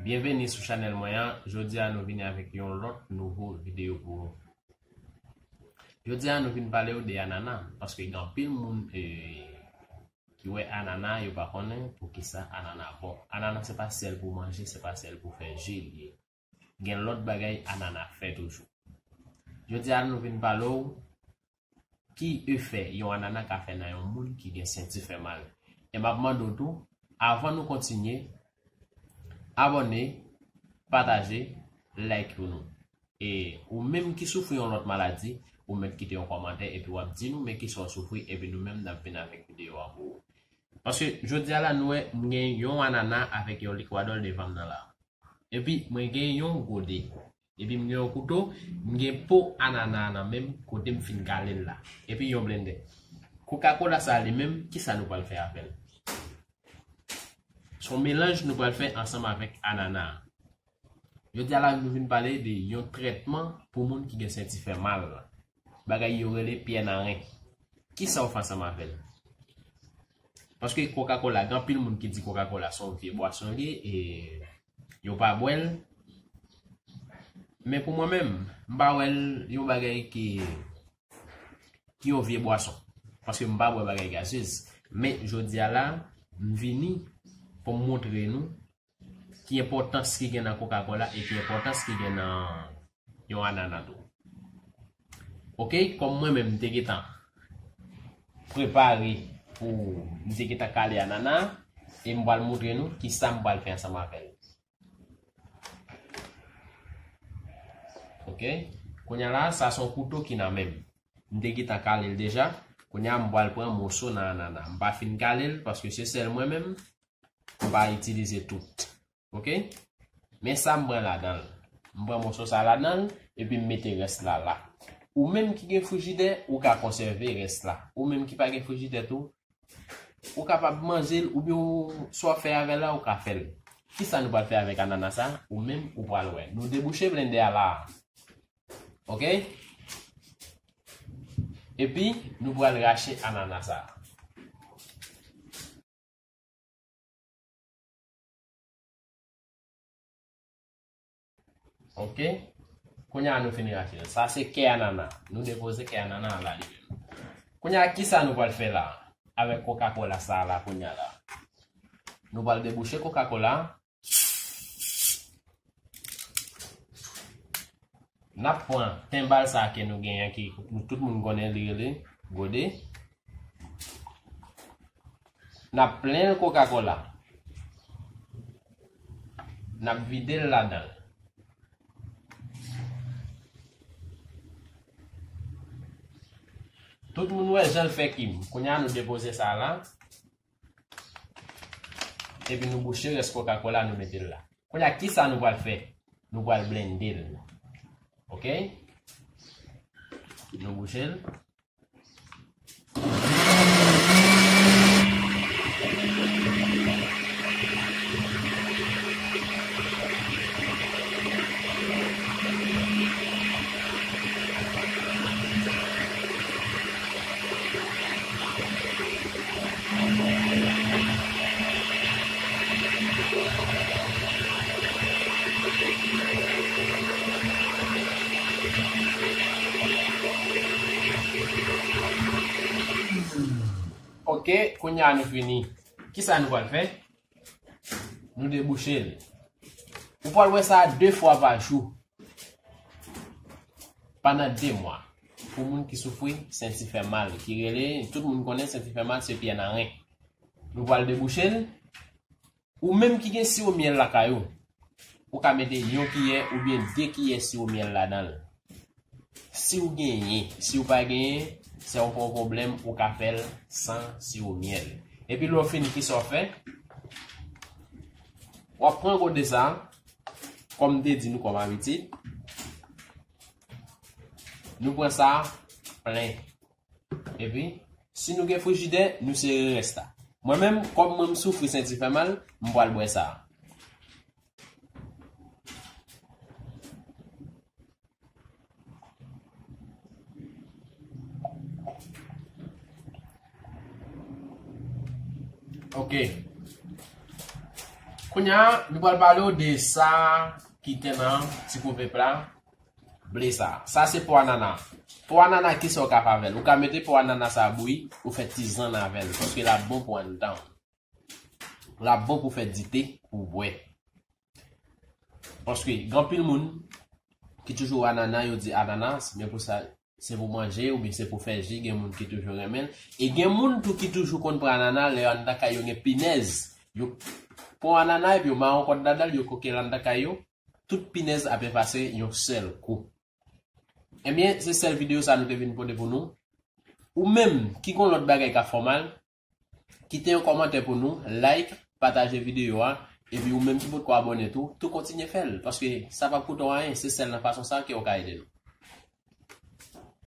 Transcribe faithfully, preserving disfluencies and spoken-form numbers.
Byenveni sou chanèl mwen an. Jodi a nou vini avèk yon lòt nouvo videyo pou ou. Jodi a nou vin pale w de anana, paske gen anpil moun, eh, ki wè anana, yo pa konnen poukisa anana bon. Anana se pa sèl pou manje, se pa sèl pou fè ji li ye. Gen lòt bagay anana fè toujou. Jodi a nou vin pale w ki efè yon anana ka fè nan yon moun ki gen senti fè mal. E m ap mande w tou, avan nou kontinye, abòne, pataje, like pou nou. E ou menm ki soufri yon lòt maladi, ou mèt kite yon kòmantè epi w ap di nou men kisa w soufri epi nou menm n ap vin avèk videyo a pou ou. Paske jodi a la nou wè m gen yon anana avèk yon likwadòl devan m nan la. Epi mwen gen yon gode. Epi m gen yon kouto, m gen po anana nan men m kote m fin kale l la. Epi yon blendè. Coca-Cola sa li menm, kisa nou pral fè avè l? Se yon melanj nou pral fè ansanm avèk anana. Jodi a la nou vin pale de yon trètman pou moun ki gen senti fè mal. Bagay yo rele pyè nan ren. Kisa w fè ansanm avè l? Paske Coca-Cola, gen anpil moun ki di Coca-Cola se yon vye bwason li ye, e yo pa bwè l. Men pou mwen menm, m pa wè l yon bagay ki, ki yon vye bwason. Paske m pa bwè bagay gazez. Men jodi a la, m vini pou m montre nou ki enpòtans ki gen nan Coca-Cola e ki enpòtans ki gen nan yon anana tou. Oke, kòm mwen menm m te gentan prepare pou m te gentan kale anana, e m pral montre nou kisa m pral fè ansanm avè l. Oke, kounye a la, sa se yon kouto ki nan men m. M te gentan kale l deja. Kounye a, m pral pran moso nan anana. M pa fin kale l, paske se sèl mwen menm. M pa itilize tout. Oke? Men sa m pran ladan l. M pran moso sa ladan l, epi m mete rès la la. Ou menm ki gen frijidè, ou ka konsève rès la. Ou menm ki pa gen frijidè tou, ou kapab manje l, oubyen ou, sa w ap fè avè l la, ou ka fè l. Kisa nou pral fè avèk anana sa? Ou menm, ou pral wè. Nou debouche blendè a la. Oke? Epi, nou pral rache anana sa. Oke? Kounye a nou fin rache l. Sa se kè anana. Nou depoze kè anana a la li menm. Kounye a, kisa nou pral fè la? Avèk Coca-Cola sa la kounye a la. Nou pral debouche Coca-Cola. N ap pran tenbal sa ke nou genyen ki nou tout moun konnen li rele gode. N ap plen l Coca-Cola. N ap vide l ladan l. Tout moun wè jan l fè kim. Kounye a nou depoze sa la. Epi nou bouche rès Coca-Cola, nou mete l la. Kounye a, kisa nou pral fè? Nou pral blende l. Oke? Nou bouche l. Oke, kounye a nou fini. Kisa nou pral fè? Nou debouche l. Ou pral wè sa de fwa pa jou. Pandan de mwa. Pou moun ki soufri senti fè mal, ki rele, tout moun konnen senti fè mal se pyè nan ren. Nou pral debouche l. Ou menm ki gen siwo myèl lakay ou, ou ka mete yon kiyè oubyen de kiyè siwo myèl ladan l. Si w genyen, si w pa genyen, se yon pwoblèm, ou ka fè l san siwo myèl. Epi lè w fini, kisa w fè? W ap pran gode sa, kòm m te di nou kòm abitid, nou pran sa plen. Epi, si nou gen frijidè, nou sere rès la. Mwen menm, kòm mwen m soufri senti fè mal, m pral bwè sa. Oke. Kounye a, nou pral pale w de sa ki te nan ti pwovèb la, ble sa. Sa se po anana. Po anana, kisa w ka fè avè l? Ou ka mete po anana sa bouyi, ou fè tizann avè l, paske l ap bon pou anndan w. L ap bon pou fè dite pou w bwè. Paske gen anpil moun ki toujou anana, yo di anana, men pou sa, se pou manje oubyen se pou fè ji, gen moun ki toujou renmen l. E gen moun tou ki toujou konn pran anana lè anndan kay yo gen pinèz. Yo pran anana epi yo mare yon kòd ladan l, yo koke l anndan kay yo, tout pinèz ap efase yon sèl kou. Ebyen, se sèl videyo sa nou te vin pote pou nou. Ou menm ki gon lòt bagay k ap fè w mal, kite yon kòmantè pou nou, like, pataje videyo a, epi ou menm ki potko abòne tou, tou kontinye fè l, paske sa p ap koute w anyen, se sèl nan fason sa ke w ka ede nou.